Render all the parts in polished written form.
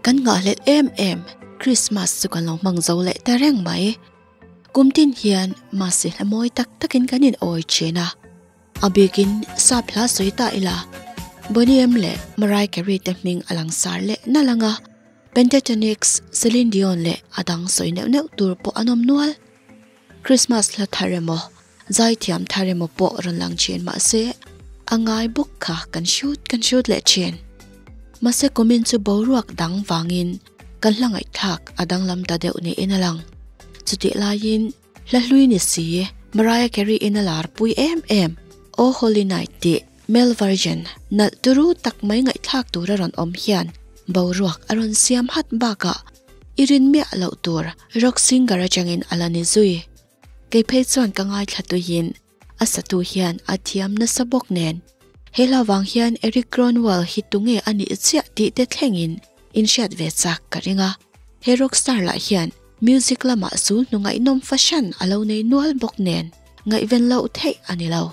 Kan nghahhlelh em em Christmas chu kan lo hmang zo leh ta reng mai. Kum tin hian mahse hla mawi tak takin kan in awi thin a. A bikin sap hla sawi ta ila Boney M leh Mariah Carey te hming a langsar leh nalh ang a. Pentatonix, Celine Dion leh a dang sawi neuh neuh tur pawh an awm nual. Christmas hla thar emaw, zaithiam thar emaw pawh rawn lang thin mahse a ngai bawk kha kan hrut kan hrut leh thin. Mahse kumin chu boruak dang vangin kan hla ngaihthlak a danglam ta deuh niin a lang. Chutih laiin hla hlui ni si Mariah Carey in a lar pui em em Oh Holy Night tih Male version nalh turu tak mai ngaihthlak tur a rawn awm hian boruak a rawn siam hat bakah I rin miah loh tur rock singer atangin a la ni zui. Kei phei chuan ka ngaithla tuiin a satu hian a thiam nasa bawk nen. He hla vang hian Eric Gronwall hi tunge a nih chiah tih te thlengin in hriat ve chak ka ring a. He rock star lah hian music lamah sul hnu ngaihnawm fahran a lo nei nual bawk nen ngaihven loh theih a ni lo.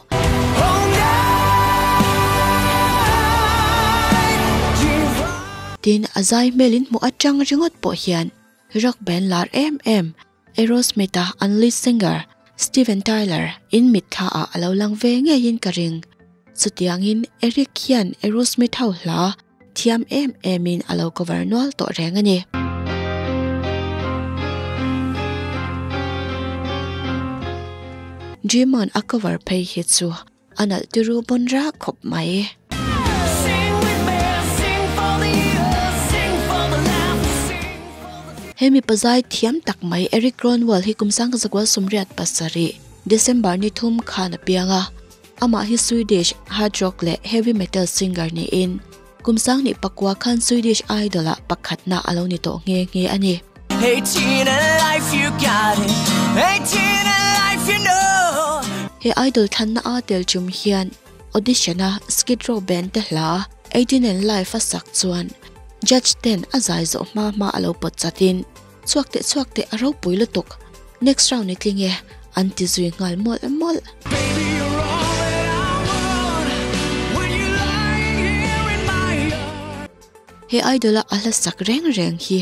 Tin, a zai hmelin hmuh atang ringawt pawh hian rock band lar em em Aerosmith-a an lead singer Steven Tyler in mitthla ah a lo lang ve ngeiin ka ring. Chutiangin Eric hian Aerosmith ho hla thiam em emin a lo cover nual tawh reng a ni. Dream On a cover phei hi chu a nalh tiru pawn rak khawp mai. He mipa zai thiam tak mai Eric Gronwall hi kum sangka zakual sawmriat pasarih December ni thum khan a piang a. Amah hi Swedish hard rock leh heavy metal singer niin kum sanghnih pakua khan Swedish Idol ah pakhatna a lo ni tawh nghe nghe a ni. He Idol thlanna a tel chum hian audition a Skid Row band te hla 18 and Life a sak chuan judge ten a zai zawh hma hma a lo pawt chatin Chhuak teh chhuak teh a ropui lutuk. Next round i tling e an ti zui nghal mawlh mawlh. He idol a a hla sak reng reng hi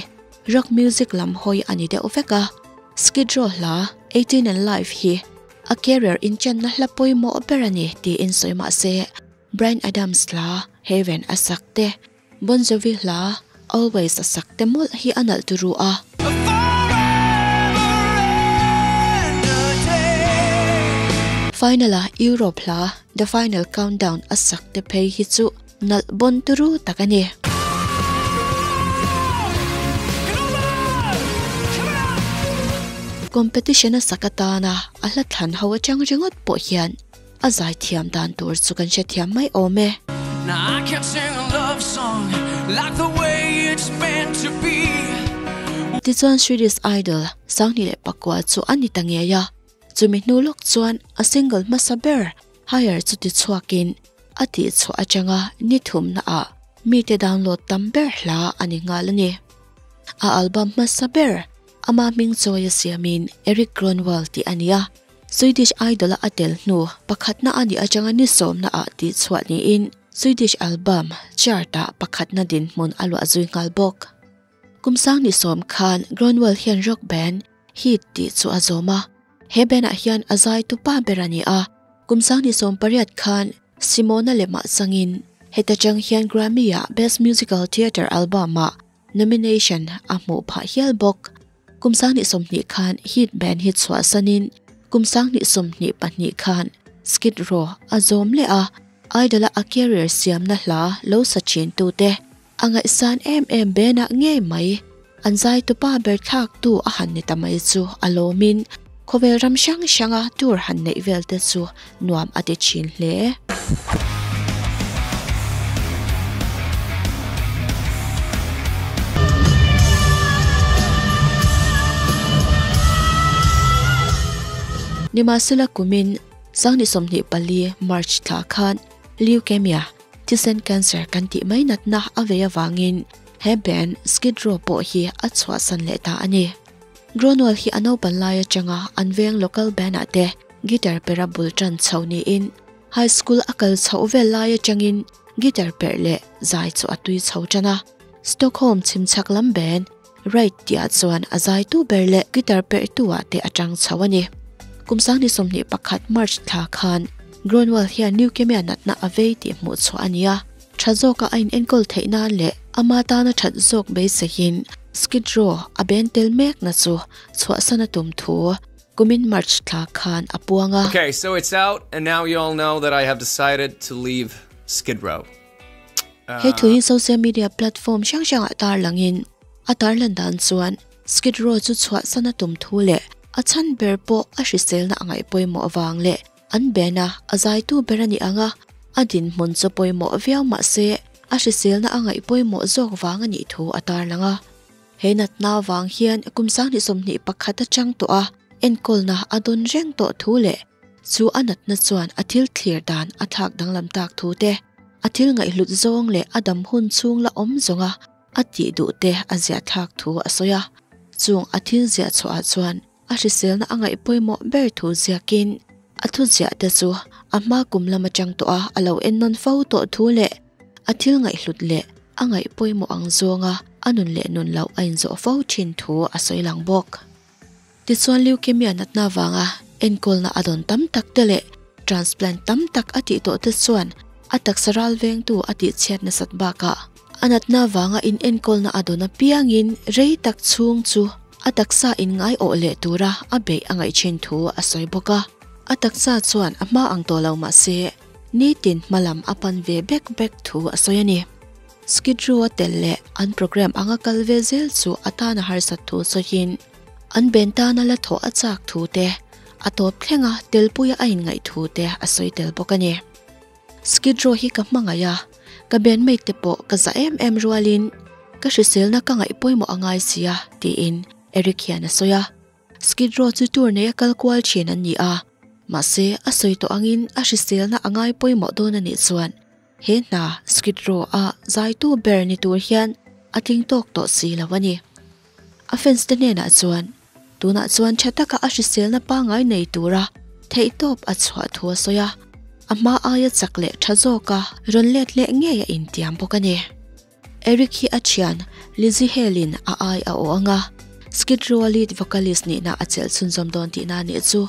rock music lam hawi a ni deuh vek a. Skid Row hla 18 and Life hi a career inchenna hla pawimawh ber a ni tiin sawi mah se Bryan Adams hla Heaven a sak te Bon Jovi hla Always a sak te mawlh hi a nalh turu a. Final a Europe hla The Final Countdown a sak te phei hi chu nalh bon turu tak a ni. Competition a sak atana a hla thlan ho atang ringawt pawh hian A zaithiam dan tur chu kan hrethiam mai awm e. Tichuan Swedish Idol 2009 chu a ni ta ngei a, chumi hnu lawk chuan a single hmasa ber Higher chu tichhuakin a tihchhuah atanga ni thumna ah mite download tam ber hla a ni nghal a ni. A album hmasa ber ama hming chawi a siamin Eric Gronwall tih a ni a. Swedish Idol-a a tel hnu pakhatna a nih atanga ni sawmna ah tihchhuah niin Swedish album chart-ah pakhatna dinhmun a luah zui nghal bawk. Kum sang ni sawm khan Gronwall hian rock band Heat tih chu a zawm a, he band-ah hian a zaitu pa ber a ni a. Kum sang ni 18 khan Simona lemah changin heta chang hian Grammy-ah Best Musical Theatre Album-ah nomination a hmuh phah hial bawk. Kum 20 khan Heat band hi chhuah sanin kum 2022 khan Skid Row a zawm leh a, Idol-a a career siamna hla lo sa thin tute a ngaihsan em em band-ah ngei mai an zaitupa ber thlaktu a han ni ta mai chu a lawmin khawvel ram hrang hranga tour han neih vel te chu nuam a ti thin hle. Nimahsela kumin 2024 March thla khan Leukemia, thisen cancer kan tih mai natna a vei avangin he band Skid Row pawh hi a chhuahsan leh ta a ni. Gronwall hi a naupan lai atanga an veng local band ah te guitar pera bul tan chho niin High school a kal chhoh vel lai atangin guitar perh leh zai chu a tui chho tan a. Stockholm chhim chhak lam band Right tihah chuan a zaitu ber leh guitar perhtu ah te a tang chho a ni. Kum sangni 21 March thla khan Grönwall hian leukemia natna a vei tih hmuh chhuah a ni a, tha zawka a inenkawl theih nan leh ama tana that zawk beiseiin Skid Row a band tel mekna chu chhuahsan a tum thu kumin March thla khan a puang a. Okay, so it's out and now you all know that I have decided to leave Skid Row. He thu hi social media platform hrang hrangah tarlangin a tarlan dan chuan Skid Row chu chhuahsan a tum thu leh a chhan ber pawh a hriselna a ngaih pawimawh avang leh an band-a a zaitu ber a nih ang a, a dinhmun chu pawimawh viau mah se a hriselna a ngaih pawimawh zawk vang a nih thu a tarlang a. He natna avang hian kum 2021 atang tawh a enkawlna a dawn reng tawh thu leh chu a natna chuan a thil thlir dan a thlak danglam tak thu te, a thil ngaihhlut zawng leh a dam hun chhung la awm zawnga a tih duh te a ziah thlak thu a sawi a. Chung a thil ziah chhuahah chuan a hriselna a ngaih pawimawh ber thu ziakin a thu ziah te chu a hma kum lam atang tawh a a lo ennawn fo tawh thu leh a thil ngaihhlut leh a ngaih pawimawh ang zawnga a nun leh nun loh a inzawh fo thin thu a sawi lang bawk. Tichuan leukemia natna vanga enkawlna a dawn tam tak te leh transplant tam tak a tih tawh te chuan a taksa ral vengtu a tih chhiat nasat bakah a natna vanga inenkawlna a dawn apiangin rei tak chhung chu a taksa inngai awh leh tura a beih a ngaih thin thu a sawi bawk a. A taksa chuan a hma ang tawh lo mah se nitin hmalam a pan ve bek bek thu a sawi a ni. Skid Row a tel leh an programme anga kal ve zel chu a tan a harsat thu sawiin an ben tana la thawh a chak thu te, a tawp thlenga telpuia a inngaih thu te a sawi tel bawk a ni. Skid Row hi ka hmangaih a, ka bandmate te pawh ka za em em rualin ka hriselna ka ngaih pawimawh a ngai si a, tiin Eric hian a sawi a. Skid Row chu tour nei a kal kual thin an ni a, mahse a sawi tawh angin a hriselna a ngai pawimawh dawn a nih chuan he hna Skid Row a zaitu ber ni tur hian a tling tawk tawh si lo a ni. A fans te hnenah chuan tunah chuan tha taka a hriselna pangngai nei tura theihtawp a chhuah thu a sawi a, a hma aia chak leh tha zawka rawn let leh ngei a intiam bawk a ni. Eric hi a thian Lizzie Hale-in a ai a aw ang a, Skid Row-a lead vocalist nihna a chelh chhunzawm dawn tihna a nih chu.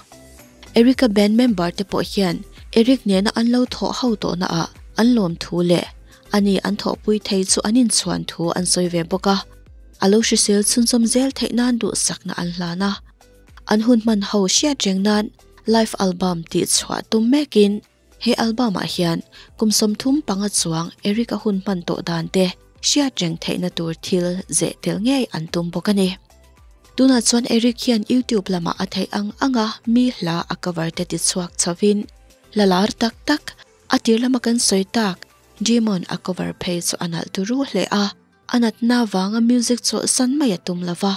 Eric-a band member te pawh hian Eric nena an lo thawh ho tawhnaah an lawm thu leh ani an thawhpui thei chu an inchhuan thu an sawi ve bawk a. A lo hrisel chhunzawm zel theih nan duhsakna an hlan a. An hun hman ho hriat reng nan live album tih chhuah tum mekin he album ah hian kum 35 chuang Eric a hun hman tawh dan te hriat reng theihna tur thil zeh tel ngei an tum bawk a ni. Tunah chuan Eric hian YouTube lamah a theih ang anga mi hla a cover te ti chhuak chhovin hla lar tak tak a tir lama kan sawi tak Demon a cover phei chu a nalh turu hle a. A natna vanga music chawlhsan mai a tum lova,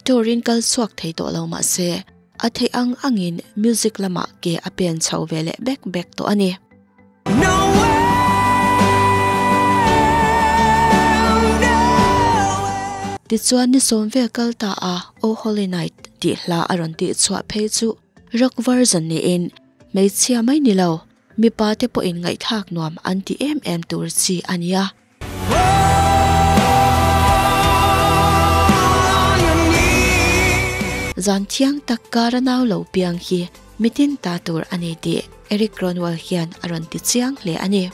tour-in kal chhuak thei tawh lo mah se, a theih ang angin music lamah ke a pen chho ve leh bek bek tawh a ni. Tichuan ni sawm vel kal ta a Oh Holy Night tih hla a rawn tih chhuah phei chu rock version niin hmeichhia mai ni lo, mipa te pawhin ngaihthlak nuam an ti em em tur chi a nia. Zan thiang tak kara nau lo piang hi mitin ta tur a ni tih Eric Gronwall hian a rawn ti chiang hle a ni.